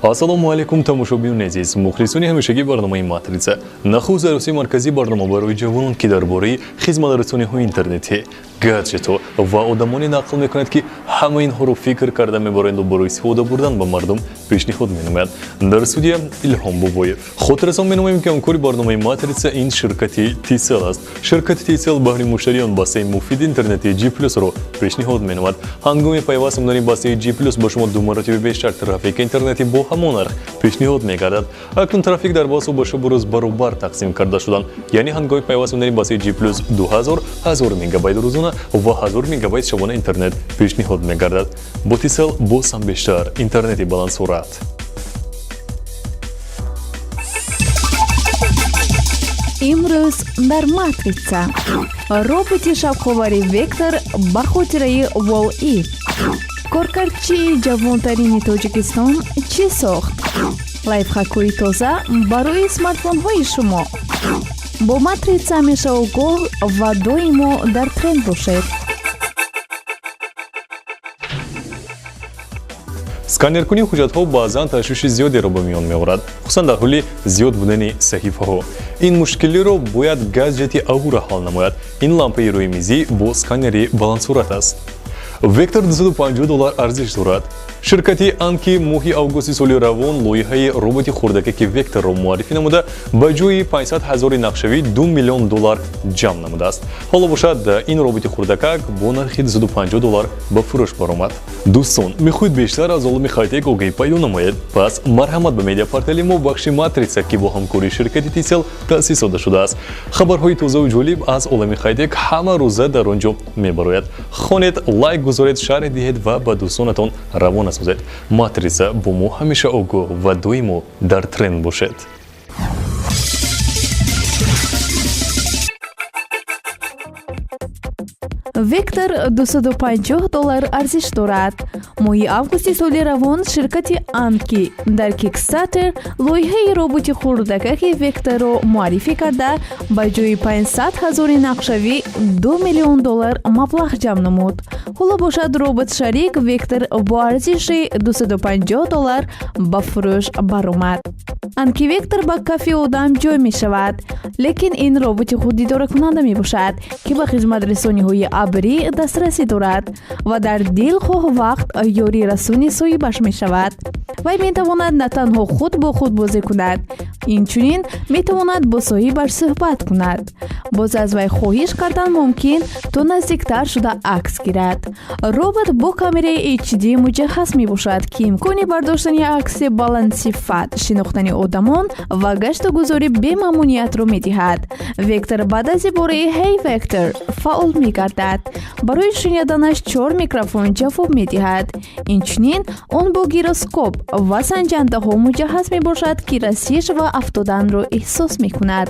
Ассалому алайкум, тамошобинони азиз, мухлисони ҳамешагии барномаи Матрица. Нахуст дароси марказии барнома барои ҷавонон, ки дар бораи хизматрасониҳои интернетӣ, гаджетҳо ва одамоне нақл мекунад, ки ҳама инҳоро фикр карда мебароянду барои истифода бурдан ба мардум пешниҳод менамояд. Дар студия Илҳом Бобоев. Хотиррасон менамоем, ки ҳамкори барномаи Матрица ин ширкати Тисел аст. Ширкати Тисел баҳри муштариён бастаи муфиди интернети G Плюсро пешниҳод менамояд. Ҳангоми пайваст намудани бастаи G Плюс ба шумо ду маротиба бештар трафики интернетӣ бо ҳамон нарх пешниҳод мегардад. Акнун трафик дар басу ба шабу рӯз баробар тақсим карда шуданд. Яъне ҳангоми пайваст намудани бастаи G Плюс 2000 1000 мегабайт рӯзона ва 1000 мегабайт шабона интернет пешниҳод мегардад. Бо Тисел боз ҳам бештар интернети баландсуръат. Имрӯз дар Матрица роботи шавқовари Вектор ба хотираи Wall-E. Коркардчии ҷавонтарини Тоҷикистон чӣ сохт? Лайфхакҳои тоза барои смартфонҳои шумо. Бо Матрица ҳамеша огоҳ ва доимо дар тренд бошед. Сканеркунии ҳуҷҷатҳо баъзан ташвиши зиёдеро ба миён меорад, хусусан дар ҳоли зиёд будани саҳифаҳо. Ин мушкилиро бояд гаджети Аура ҳал намояд. Ин лампаи рӯи мизӣ бо сканери баландсуръат аст. Вектор $250 арзиш дорад. Ширкати Анки моҳи августи соли равон лоиҳаи роботи хурдакаки Векторро муаррифӣ намуда, ба ҷои 500 ҳазори нақшавӣ 2 миллион доллар ҷамъ намудааст. Ҳоло бошад, ин роботи хурдакак бо нархи $250 ба фурӯш баромад. Дӯстон, мехоҳед бештар аз олами хайтек огоҳӣ пайдо намоед? Пас марҳамат ба медиапортали мо, бахши Матрица, ки бо ҳамкории ширкати Тисел таъсис дода шудааст. Хабарҳои тозаву ҷолиб аз олами хайтек ҳама рӯза дар он ҷо мебарояд. Хонед, лайк гузоред, шарҳ диҳед ва ба дӯстонатон равона созед. Матрица: бо мо ҳамеша огоҳ ва доимо дар тренд бошед. Вектор $250 арзиш дорад. Моҳи августи соли равон ширкати Анки дар Kickstarter лоиҳаи роботи хурдакаки Векторро муаррифӣ карда, ба ҷои 500 ҳазори нақшавӣ 2 миллион доллар маблағ ҷамъ намуд. Ҳоло бошад, робот-шарик Вектор бо арзиши $250 ба фурӯш баромад. Анки Вектор ба кафи одам ҷой мешавад, лекин ин роботи худидоракунанда мебошад, ки ба хизматрасониҳои абрӣ дастрасӣ дорад ва дар дилхоҳ вақт ёрирасони соҳибаш мешавад. Вай метавонад на танҳо худ бо худ бозӣ кунад, инчунин метавонад бо соҳибаш суҳбат кунад. Боз аз вай хоҳиш кардан мумкин, то наздиктар шуда акс гирад. Робот бо камераи HD муҷаҳҳаз мебошад, ки имкони бардоштани акси баландсифат, шинохтани одамон ва гашту гузори бемамуниятро медиҳад. Вектор баъд аз ибораи «Hey Vector» фаъол мегардад. Барои шуниданаш чор микрофон ҷавоб медиҳад. Инчунин он бо гироскоп ва санҷандаҳо муҷаҳҳаз мебошад, ки расиш ва афтоданро эҳсос мекунад.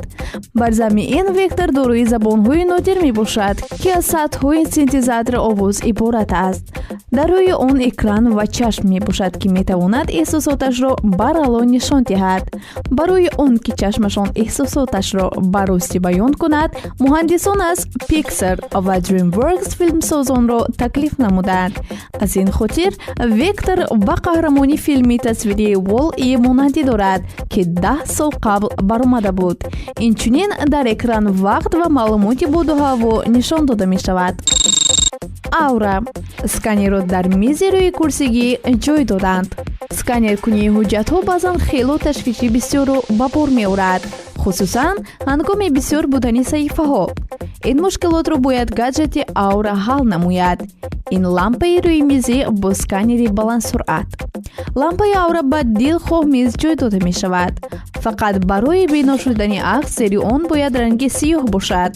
Бар замми ин Вектор дорои забонҳои нодир мебошад, ки аз садҳои синтезатори овоз иборат аст. Дар рӯи он экран ва чашм мебошад, ки метавонад эҳсосоташро барало нишон диҳад. Барои он ки чашмашон эҳсосоташро ба ростӣ баён кунад, муҳандисон аз Pixar ва DreamWorks филмсозонро таклиф намуданд. Аз ин хотир Вектор ба қаҳрамони филми тасвирии Wall-E монандӣ дорад, ки 10 сол қабл баромада буд. Инчунин дар экран вақт ва маълумоти боду ҳаво нишон дода мешавад. Аура сканерро дар мизи рӯи курсигӣ ҷой доданд. Сканеркунии ҳуҷҷатҳо баъзан хело ташвиши бисёрро ба бор меорад, хусусан ҳангоми бисёр будани саҳифаҳо. Ин мушкилотро бояд гаджети Аура ҳал намояд. Ин лампаи рӯи мизӣ бо сканери баландсуръат. Лампаи Аура ба дилхоҳ миз ҷой дода мешавад. Фақат барои бино шудани акс зери он бояд ранги сиёҳ бошад.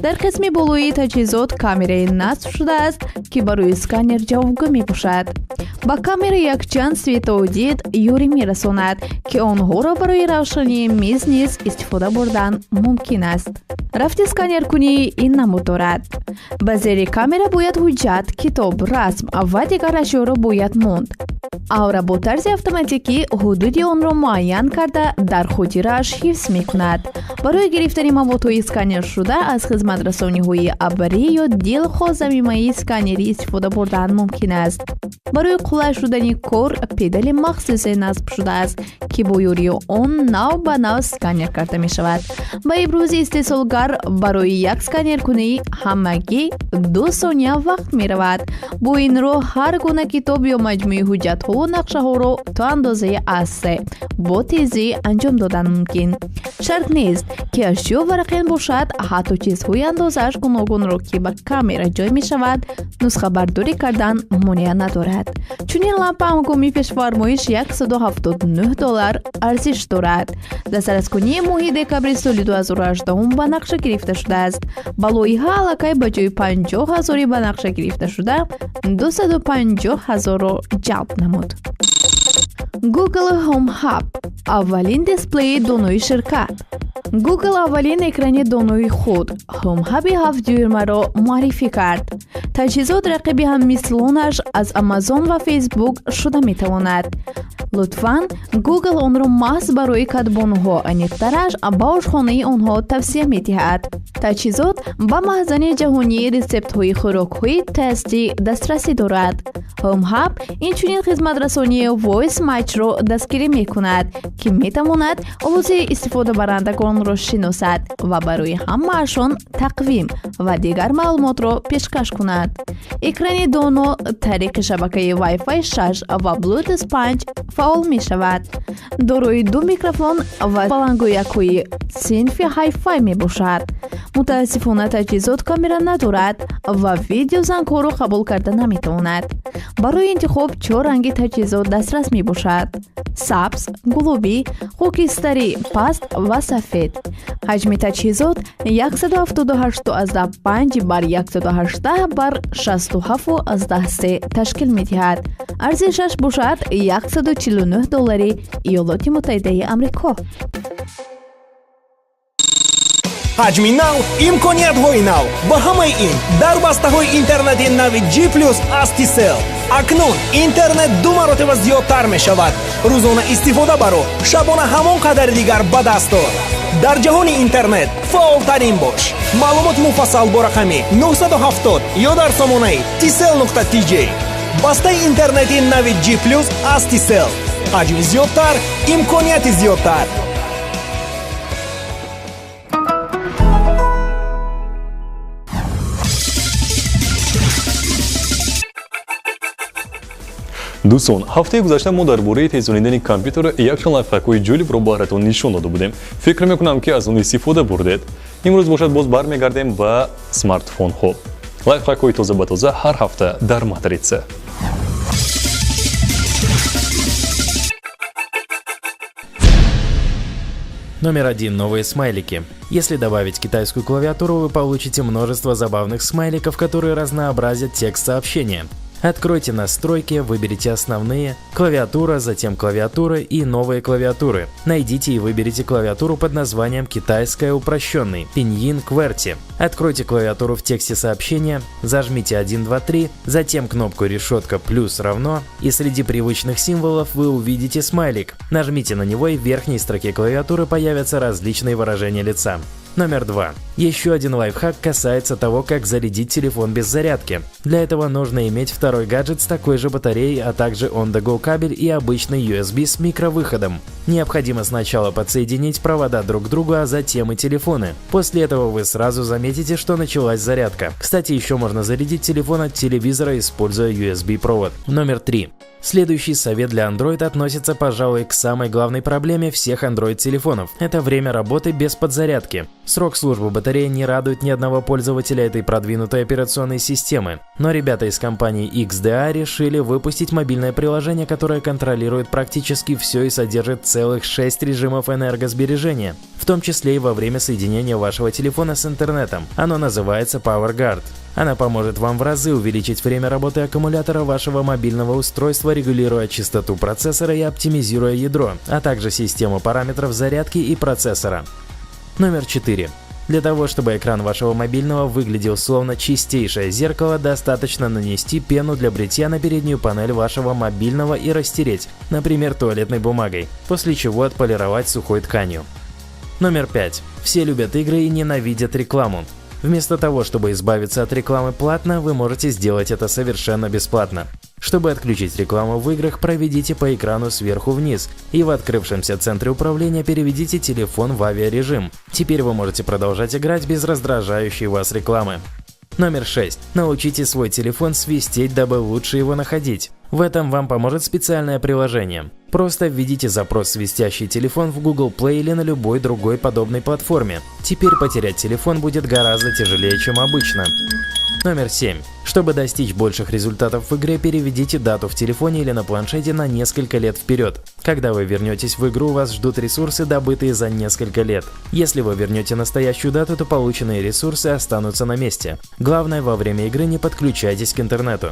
Дар қисми болоии таҷҳизот камераи насб шудааст, ки барои сканер ҷавобгӯ мебошад. Ба камера якчанд светодиод ёрӣ мерасонад, ки онҳоро барои равшании миз низ истифода бурдан мумкин аст. Рафти сканеркунии ин намуд дорад. Ба зери камера бояд ҳуҷҷат, китоб, расм ва дигар ашёро бояд монд. Аура бо тарзи автоматикӣ ҳудуди онро муайян карда, дар хотирааш ҳифз мекунад. Барои гирифтани маводҳои сканершуда аз хизматрасониҳои абрӣ ё дилхоҳ замимаи сканерӣ истифода бурдан мумкин аст. Барои қулай шудани кор педали махсусе насб шудааст, ки бо ёрии он нав ба нав сканер карда мешавад. Ба ибрози истеҳсолгар, барои як сканеркунӣ ҳамагӣ 2 сония вақт меравад. Бо ин роҳ ҳар гуна китоб ё маҷмӯи ҳуҷҷатҳову нақшаҳоро то андозаи А3 бо тезӣ анҷом додан мумкин. Шарт нест, ки ашё варақин бошад, ҳатто чизҳои андозааш гуногунро, ки ба камера ҷой мешавад, нусхабардорӣ кардан монеа надорад. Чунин лампа ҳангоми пешфармоиш 179 доллар арзиш дорад. Дастраскунии моҳи декабри соли 2018 ба нақша гирифта шудааст. Ба лоиҳа аллакай ба ҷои 50 ҳазори ба нақша гирифташуда 250 ҳазорро ҷалб намуд. Google Home Hub — аввалин дисплеи донои ширкат. Google аввалин экрани донои худ, Home Hub 7 дюймаро муаррифӣ кард. Таҷҳизот рақиби ҳаммислонаш аз Amazon ва Facebook шуда метавонад. Лутфан, Google онро маҳз барои кадбонуҳо, аниқтараш ба ошхонаи онҳо тавсия медиҳад. Таҷҳизот ба маҳзани ҷаҳонии рецептҳои хӯрокҳои Tasty дастрасӣ дорад. Home Hub инчунин хизматрасонии Voice Match-ро дастгирӣ мекунад, ки метавонад овози истифодабарандагонро шиносад ва барои ҳамаашон тақвим ва дигар маълумотро пешкаш кунад. Экрани доно тариқи шабакаи Wi-Fi 6 ва Bluetooth 5 фаъол мешавад. Дорои ду микрофон ва баландгӯякҳои синфи Hi-Fi мебошад. Мутаассифона, таҷҳизот камера надорад ва видеозангҳоро қабул карда наметавонад. Барои интихоб чор ранги таҷҳизот дастрас мебошад: сабз, гулобӣ, хокистарӣ паст ва сафед. Ҳаҷми таҷҳизот 178,5 бар 118 бар 67,3 ташкил медиҳад. Арзишаш бошад 149 доллари Иёлоти Муттаҳидаи Амрико. Ҳаҷми нав, имкониятҳои нав ва ҳамаи ин дар бастаҳои интернети нави G Плюс аз Tcell. Акнун интернет ду маротиба зиёдтар мешавад. Рӯзона истифода баро, шабона ҳамон қадари дигар ба даст ор. Дар ҷаҳони интернет фаъолтарин бош. Маълумоти муфассал бо рақами 970 ё дар сомонаи tcell.tj. Бастаи интернети нави G Плюс аз Tcell: ҳаҷми зиёдтар, имконияти зиёдтар. Дӯстон, ҳафтаи гузашта мо дар бораи тезонидани компютер якчанд лайфхакҳои ҷолибро баҳратон нишон дода будем. Фикр мекунам, ки аз он истифода бурдед. Имрӯз бошад, боз бармегардем ба смартфонҳо. Лайфхакҳои тоза ба тоза ҳар ҳафта дар Матрица. Номер один. Новые смайлики. Если добавить китайскую клавиатуру, вы получите множество забавных смайликов, которые разнообразят текст сообщения. Откройте настройки, выберите основные, клавиатура, затем клавиатуры и новые клавиатуры. Найдите и выберите клавиатуру под названием «Китайская упрощенный» Pinyin QWERTY. Откройте клавиатуру в тексте сообщения, зажмите 1, 2, 3, затем кнопку решетка плюс равно, и среди привычных символов вы увидите смайлик. Нажмите на него, и в верхней строке клавиатуры появятся различные выражения лица. Номер два. Еще один лайфхак касается того, как зарядить телефон без зарядки. Для этого нужно иметь второй гаджет с такой же батареей, а также on-the-go кабель и обычный USB с микровыходом. Необходимо сначала подсоединить провода друг к другу, а затем и телефоны. После этого вы сразу заметите, что началась зарядка. Кстати, еще можно зарядить телефон от телевизора, используя USB-провод. Номер три. Следующий совет для Android относится, пожалуй, к самой главной проблеме всех Android-телефонов. Это время работы без подзарядки. Срок службы батареи не радует ни одного пользователя этой продвинутой операционной системы. Но ребята из компании XDA решили выпустить мобильное приложение, которое контролирует практически все и содержит целых 6 режимов энергосбережения, в том числе и во время соединения вашего телефона с интернетом. Оно называется PowerGuard. Она поможет вам в разы увеличить время работы аккумулятора вашего мобильного устройства, регулируя частоту процессора и оптимизируя ядро, а также систему параметров зарядки и процессора. Номер 4. Для того, чтобы экран вашего мобильного выглядел словно чистейшее зеркало, достаточно нанести пену для бритья на переднюю панель вашего мобильного и растереть, например, туалетной бумагой, после чего отполировать сухой тканью. Номер 5. Все любят игры и ненавидят рекламу. Вместо того, чтобы избавиться от рекламы платно, вы можете сделать это совершенно бесплатно. Чтобы отключить рекламу в играх, проведите по экрану сверху вниз и в открывшемся центре управления переведите телефон в авиарежим. Теперь вы можете продолжать играть без раздражающей вас рекламы. Номер 6. Научите свой телефон свистеть, дабы лучше его находить. В этом вам поможет специальное приложение. Просто введите запрос «свистящий телефон» в Google Play или на любой другой подобной платформе. Теперь потерять телефон будет гораздо тяжелее, чем обычно. Номер 7. Чтобы достичь больших результатов в игре, переведите дату в телефоне или на планшете на несколько лет вперед. Когда вы вернетесь в игру, вас ждут ресурсы, добытые за несколько лет. Если вы вернете настоящую дату, то полученные ресурсы останутся на месте. Главное, во время игры не подключайтесь к интернету.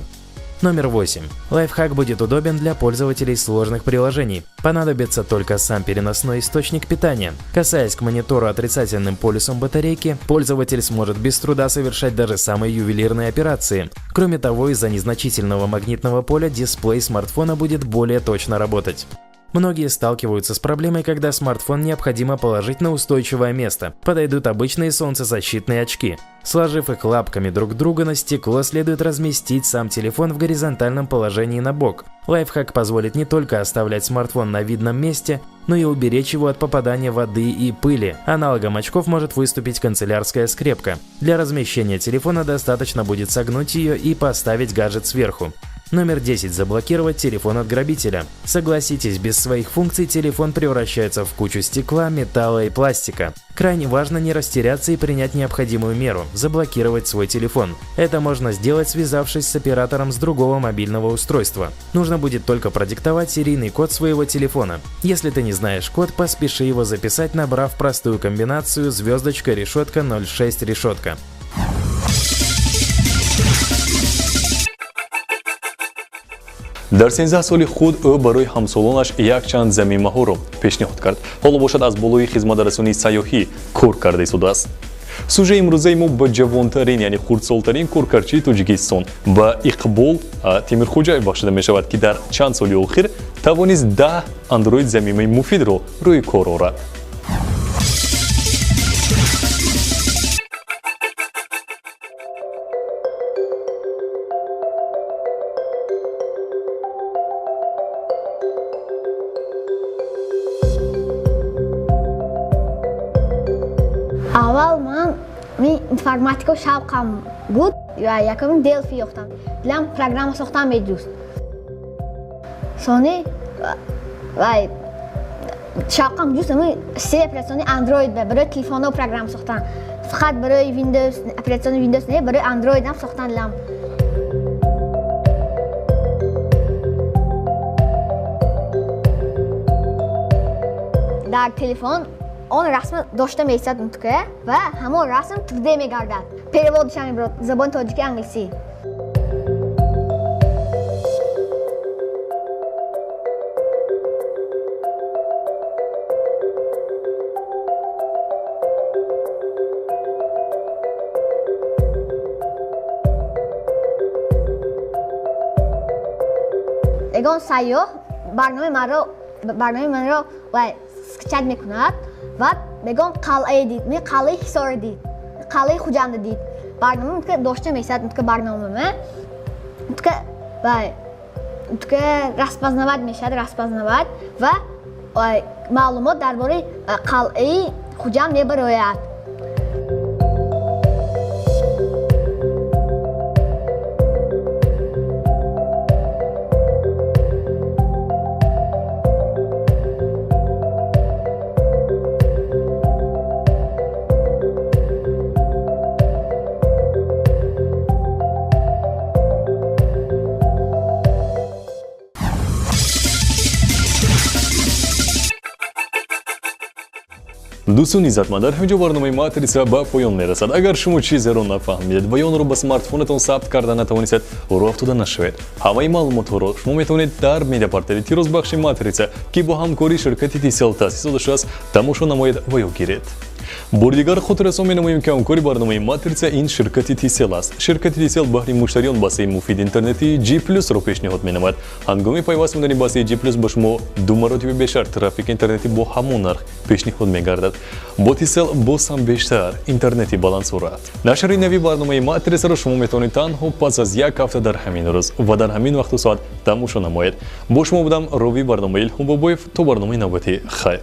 Номер 8. Лайфхак будет удобен для пользователей сложных приложений. Понадобится только сам переносной источник питания. Касаясь к монитору отрицательным полюсом батарейки, пользователь сможет без труда совершать даже самые ювелирные операции. Кроме того, из-за незначительного магнитного поля дисплей смартфона будет более точно работать. Многие сталкиваются с проблемой, когда смартфон необходимо положить на устойчивое место. Подойдут обычные солнцезащитные очки. Сложив их лапками друг друга на стекло, следует разместить сам телефон в горизонтальном положении на бок. Лайфхак позволит не только оставлять смартфон на видном месте, но и уберечь его от попадания воды и пыли. Аналогом очков может выступить канцелярская скрепка. Для размещения телефона достаточно будет согнуть ее и поставить гаджет сверху. Номер 10. Заблокировать телефон от грабителя. Согласитесь, без своих функций телефон превращается в кучу стекла, металла и пластика. Крайне важно не растеряться и принять необходимую меру – заблокировать свой телефон. Это можно сделать, связавшись с оператором с другого мобильного устройства. Нужно будет только продиктовать серийный код своего телефона. Если ты не знаешь код, поспеши его записать, набрав простую комбинацию звездочка решетка 06 решетка. Дар 13 соли худ ӯ барои ҳамсолонаш якчанд замимаҳоро пешниҳод кард. Ҳоло бошад, аз болои хизматрасонии сайёҳӣ кор карда истодааст. Сюжаи имрӯзаи мо ба ҷавонтарин, яъне хурдсолтарин коркарчии Тоҷикистон, ба Иқбол Темирхӯҷаев бахшида мешавад, ки дар чанд соли охир тавонист 10 андроид замимаи муфидро рӯи кор орад. Аввал ман информатика шавқам буд ва якум Делфи ёфтам. Дилам программа сохтан меҷуст. Сони ва шавқам ҷуст ами се операциони Android барои телефонҳо программа сохтан. Фақат барои Windows, операциони Windows не, барои Android ҳам сохтан дилам. Дар телефон он расм дошта меистад мутка ва ҳамон расм 3D мегардад. Переводшам мебарад забони тоҷики англисӣ. Ягон сайёҳ барномаи манро скачать мекунад ва мегӯям қалъае дид, ме қалъаи Ҳисорро дид, қалъаи Хуҷанда дид. Барнома мутка дошта меистад, мутка барномама мутка ва мутка распознавать мешавад, распознавать ва маълумот дар бораи қалъаи Хуҷанд мебарояд. Дӯстони иззатманд, дар ҳамин ҷо барномаи «Матрица» ба поён мерасад. Агар шумо чизеро нафаҳмидед ва ё онро ба смартфонатон сабт карда натавонистед, роҳ афтода нашавед. Ҳамаи маълумотҳоро шумо метавонед дар медиапортали «Тирозбахши Матрица», ки бо ҳамкории ширкати Тисел таъсис дода шудааст, тамошо намоед ва ё гиред. Бори дигар хотиррасон менамоем, ки ҳамкори барномаи «Матрица» ин ширкати Тисел аст. Ширкати Тисел баҳри муштариён бастаи муфиди интернетии G Плюсро пешниҳод менамояд. Ҳангоми пайваст намудани бастаи G Плюс ба шумо ду маротиба бештар трафики интернетӣ бо ҳамон нарх пешниҳод мегардад. Бо Тисел боз ҳам бештар интернети баландсуръат. Нашри нави барномаи «Матрицаро» шумо метавонед танҳо пас аз як ҳафта, дар ҳамин рӯз ва дар ҳамин вақту соат тамошо намоед. Бо шумо будам ровии барнома Илҳом Бобоев. То барномаи навбатӣ хайр.